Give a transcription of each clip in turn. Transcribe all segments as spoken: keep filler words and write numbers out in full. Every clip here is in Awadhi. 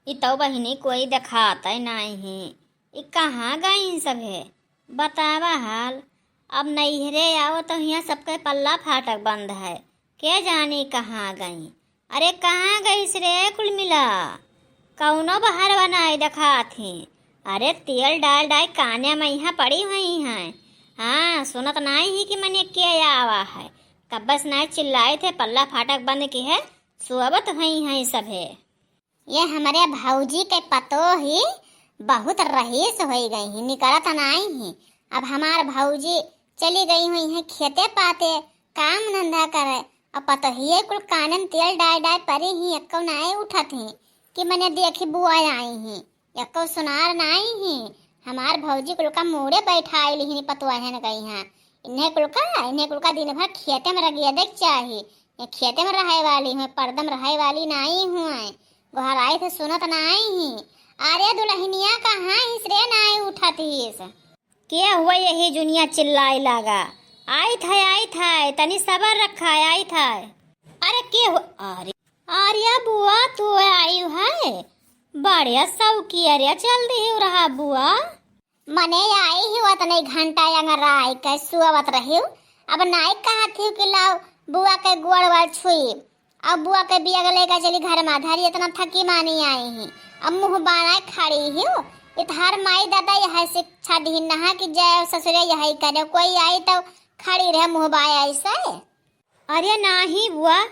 ई तो बहिनी कोई देखात ही नाहीं है। ई कहाँ गई सभे? बतावा हाल। अब नैहरे आओ तो हियाँ सबके पल्ला फाटक बंद है। के जानी कहाँ गई। अरे कहाँ गईस रे कुल मिला? कौनो बहरवा नाहीं देखात ही। अरे तेल डाल डाल काने में यहाँ पड़ी हुई हैं। हाँ, सुनत नाहीं ही कि मने के आवा है। कब्बस नाहीं चिल्लाइत है, पल्ला फाटक बंद किहे, सोवत हुई हैं सभे। ये हमरे भौजी के पतोही बहुत रईस होइ गई ही, निकरत नाहीं ही। अब हमार भौजी चली गई हुई हैं खेते पाते काम धंधा करे। अब पतोहिए कुल कानन तेल डाय डाय परी ही, एक्को नाहीं उठत ही कि मने देखी बुआ आई ही, एक्को सुनार नाहीं ही। हमार भौजी कुल का मूड़े बैठाई लिहिन पतोहन गई हैं। इन्हें कुल का, इन्हें कुल का दिन भर खेते में रगिया देख चाही। ये खेते में रहे वाली हुए, पर्दम रहे वाली नाहीं हुए। गोहराई थे सुनत नाहीं ही। अरे दुलहिनिया कहाँ हिस रे, नाहीं उठत हिस? के हुआ यही जुनिया चिल्लाए लागा? आइत है, आइत है, तनी सबर रखा है, आइत है। अरे के हुआ? अरे, अरे बुआ तू आई है? बढ़िया सौकी अरे चल रही रहा बुआ। मने आई ही उतने घंटा अंगराई के सुअवत रही। अब नाई कहत ही कि लाओ बुआ के गोड़ वड़ छुई। अब बुआ के बियग लेके चली घर में धरी, इतना थकी मानी आई ही। अब मुँह बानाए खड़ी ही। इतहार माई दादा यह शिक्षा दीन नहा कि जाए ससुरे यही करे, कोई आई तो खड़ी रहे मुँह बाए ऐसे। अरे नाहीं बुआ,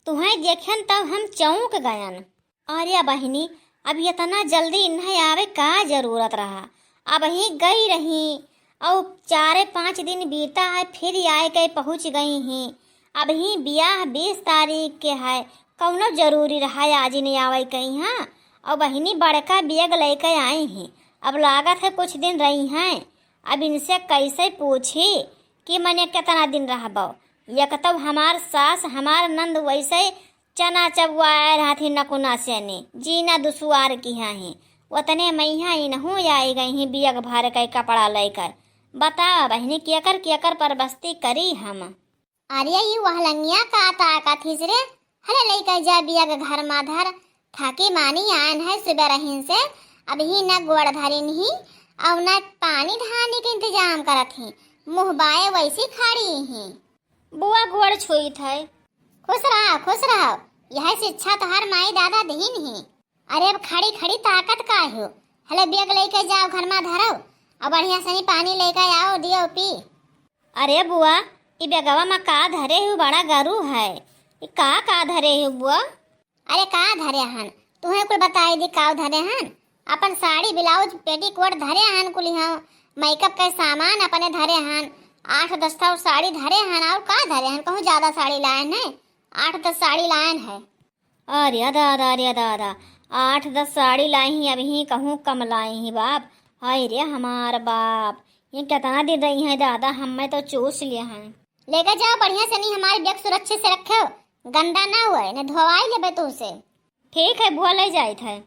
तुहैं देखन तब हम चौंक गयन। अरे बहिनी, अब इतना जल्दी इन्हें आवे का जरूरत रहा? अबहीं गई रही, अउ चारे पाँच दिन बीता है, फिर आए के पहुँच गई ही। अबहीं बियाह बीस तारीख के है, कौनो जरूरी रहा आज इन्हें आवे के यहाँ? अउ बहिनी बड़का बियग लेके आई ही, अब लागत है कुछ दिन रही हैं। अब इनसे कैसे पूछी कि मने कितना दिन रहबो? एक तो हमार सास, हमार नंद वैसे चना चबुआए रहत ही नकुना से ने, जीना दुसुआर किहा ही। ओतने मइहाँ इनहू आई गई ही बियग भर के कपड़ा लेकर। बतावा बहिनी, केकर केकर परबस्ती करी हम? अरे ई वहलंगिया का ताकत हिस रे? हले लेके जा बियग घर मा धर। थाकी मानी आन है सुबह रहीन से, अबही न गोड़ धरिन ही, अउ न पानी धानी के इंतजाम करत ही। मुँह बाए वैसी खड़ी ही। बुआ गोड़ छुईत है। खुश रहो, खुश रहो। यह शिक्षा तोहार माई दादा दीन ही। अरे अब खड़ी खड़ी ताकत का हो? हले बियग लेके जाओ घर मा धरो, अउ बढ़िया सनी पानी लेके आओ, दियो पी। अरे बुआ, ई बेगवा मा का धरे हो? बड़ा गरू है। ई का का धरे हो बुआ? अरे का धरे हन? तुहें कुल बताई दी काव धरे हन। अपन साड़ी, ब्लाउज, पेटीकोट धरे हन कुलिहौ। मेकअप के सामान अपने धरे हन। आठ दस ठौ साड़ी धरे हन। अउर का धरे हन? कहूँ ज्यादा साड़ी लायन है? आठ दस साड़ी लायन है। अरे दादा, अरे दादा, आठ दस साड़ी लाई ही, अबही कहूँ कम लाई ही बाप। हाय रे हमार बाप, ये कितना दिन रही है दादा, हमें तो चूस लिए हैं। लेके जाओ बढ़िया से, नहीं हमारे बैग सुरक्षित से रखे, गंदा ना हुए, न धोवाई लेबे तू से। ठीक है बुआ, ले जाइत है।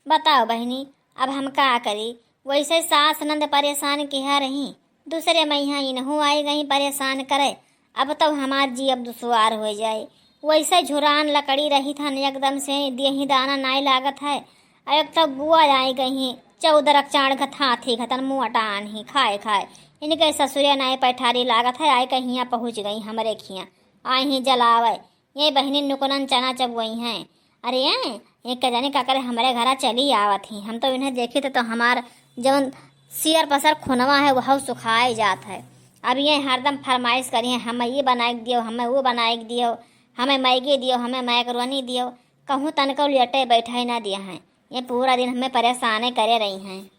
बताओ बहिनी, अब हम का करी? वैसे सास नंद परेशान किहा रही, दूसरे मइहाँ इनहू आई गई परेशान करे। अब तो हमार जी अब दुसवार हो जाए। वैसे झुरान लकड़ी रही थन, एकदम से देही दाना नाई लागत है। अब एक तो बुआ आई गई ही, चौदरक चाण घथाथी घतन मुँह अटान ही खाए खाए। इनके ससुरे नाई पैठारी लागत है, आए के हियाँ पहुँच गई हमरे खियाँ, आई ही जलावे। ये बहिनी नुकनन चना चबुआई हैं। अरे ये, ये के जाने का करे हमरे घरा चली आवत ही। हम तो इन्हें देखी तो, तो हमार जवन सियर पसर खुनवा है वह सुखाए जात है। अब ये हरदम फरमाइश करी हैं, हमें ये बनाए के दियो, हमें वो बनाए के दियो, हमें मैगी दियो, हमें मैकरोनी दियो। कहूँ तनको लेटे बैठे ना दिया हैं। ये पूरा दिन हमें परेशाने करे रही हैं।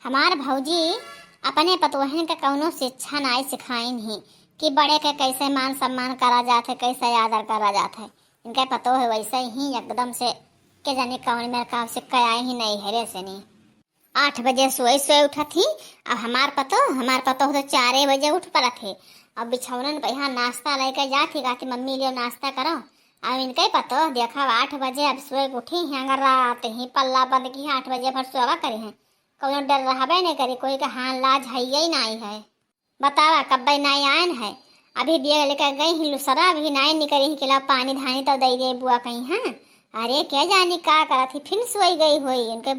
हमार भौजी अपने पतोहन के कौनो शिक्षा नाई सिखाइन ही कि बड़े के कैसे मान सम्मान करा जात है, कैसे आदर करा जात है। इनके पतोह वैसे ही एकदम से के जाने कौन मेर का सिक्का आई ही नहीं हेरे से नहीं। आठ बजे सोए सोए उठत ही। अब हमार पतोह, हमार पतोह तो चारे बजे उठ पड़त है। अब बिछौनन पे यहाँ नाश्ता लेके जात ही, कहती मम्मी लियो नाश्ता करो। अब इनके पतोह देखा आठ बजे अब सोए के उठी ही, अगर रात ही पल्ला बंद की आठ बजे भर सोवा करी हैं। कौनो डर रहबे नहीं करी, कोई के हान लाज है ही नाई है। बतावा कब्बे नाई आयन है, अभी बिया लेकर गई ही लुसरा, अभी नाई निकली ही कि ला पानी धानी तो दे दे बुआ कहीं, हाँ। अरे, क्या जानी का करत ही, फिर सोई गई होई। उनके,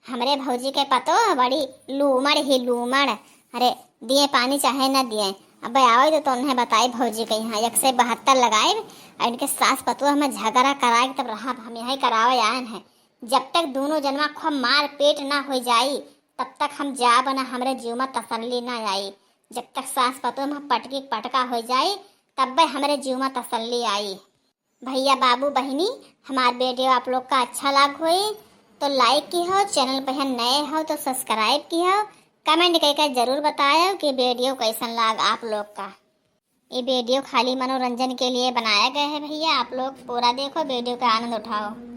हमरे भौजी के पतो बड़ी लूमड़ ही लूमड़। अरे, दिए पानी चाहे न दिए, अब आवे तो तोन्हे बताई भौजी के यहाँ एक से बहत्तर लगाए। और इनके सास पतोह में झगड़ा कराए के तब रहा, हम यहाँ करावे आयन है। जब तक दोनों जनमा खूब मार पेट ना हो जाई, तब तक हम जाब ना, हमरे जीव में तसल्ली ना आई। जब तक सास पतोह में पटकी पटका हो जाई, तब्बे हमरे जीव में तसल्ली आई। भैया, बाबू, बहिनी, हमार वीडियो आप लोग का अच्छा लाग होई तो लाइक की हो, चैनल पर नए हो तो सब्सक्राइब की हो, कमेंट करके जरूर बतायो कि वीडियो कैसन लाग आप लोग का। ये वीडियो खाली मनोरंजन के लिए बनाया गया है भैया, आप लोग पूरा देखो, वीडियो का आनंद उठाओ।